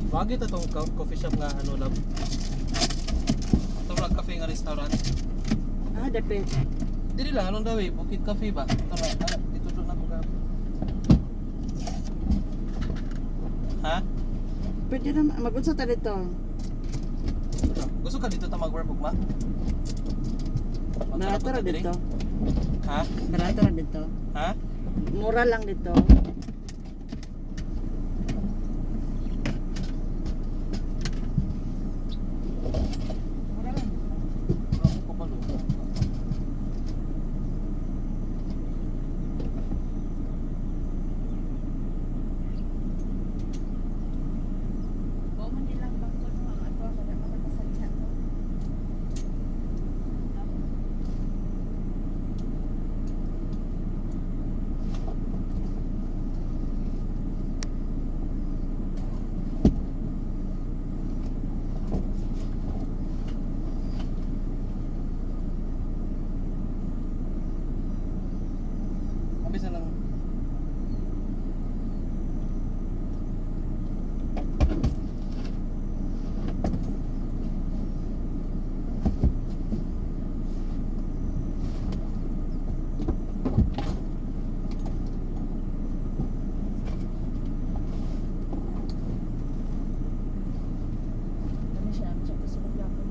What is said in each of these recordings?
Bagay ta tong coffee shop nga ano, love. Ito lang cafe nga restaurant. Ah, dapit. Dili lang anong daw eh, Bukit Cafe ba? Ito na, ah, dito doon ako gapon. Ha? Pwede na, mag-unsa ta dito. Ito. Gusto ka dito ta mag-work ugma? Barato ra dito. Ha? Barato ra dito. Ha? Mura lang dito. Mura lang. Ako pa balo. Wa man nilang bangko no ang ato kada makapasaliha no. Abis na lang. Dami siya siya gusto ko gyapon.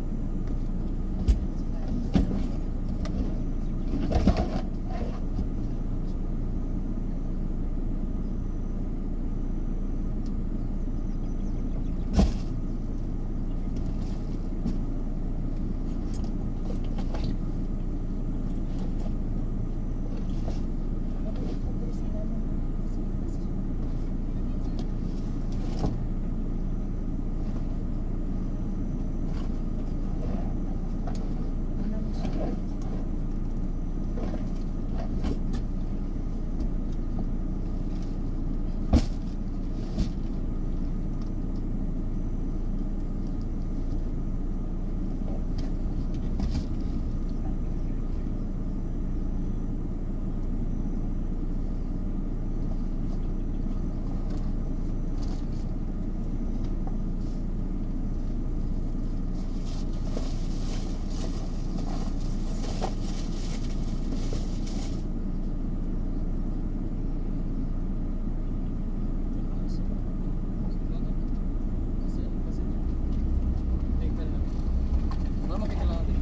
Wala makita lang natin.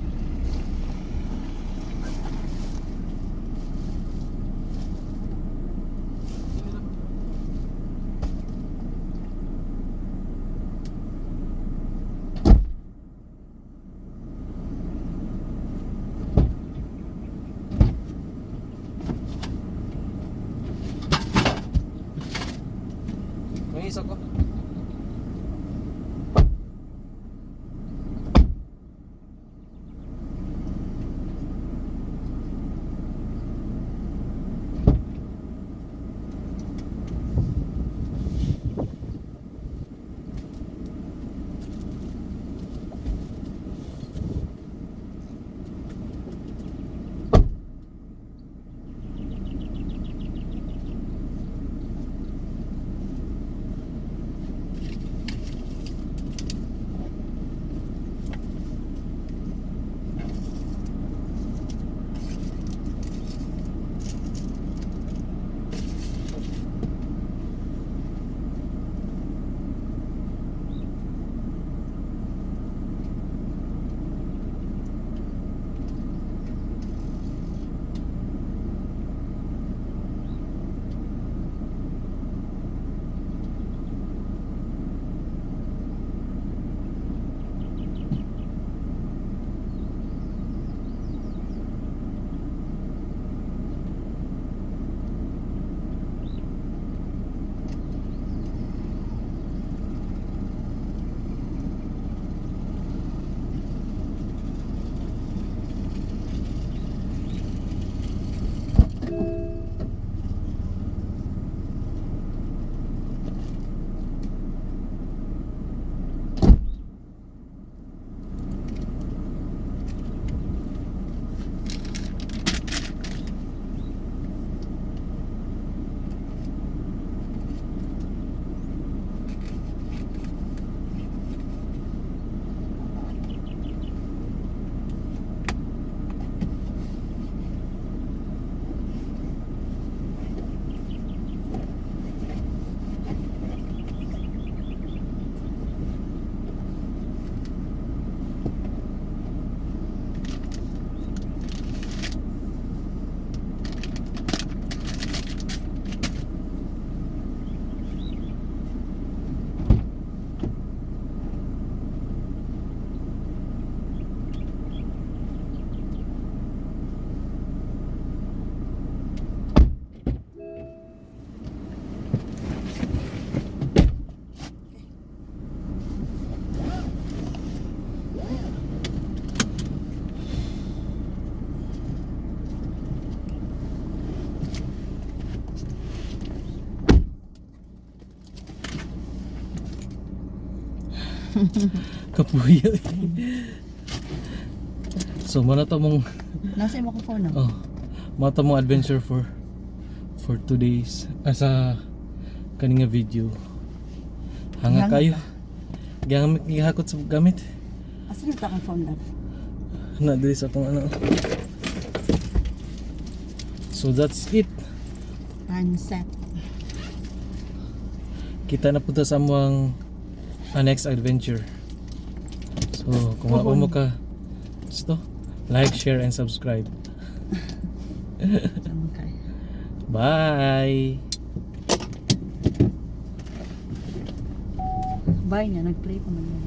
May isa ko. Kapuya. So mao na to mong Nasa imo ko phone, no? oh, mao to mong adventure for 2 days sa kani nga video. Hanga Hanga kayo. Gamit gihakot sa gamit. Asa na ta akong phone, love? Na diri sa atong ano. So that's it. Handset. Kita na punta sa among next adventure. So kung wala pa mo ka gusto, like, share and subscribe. Sama kay. Bye. Bye niya, nag-play pa man yun.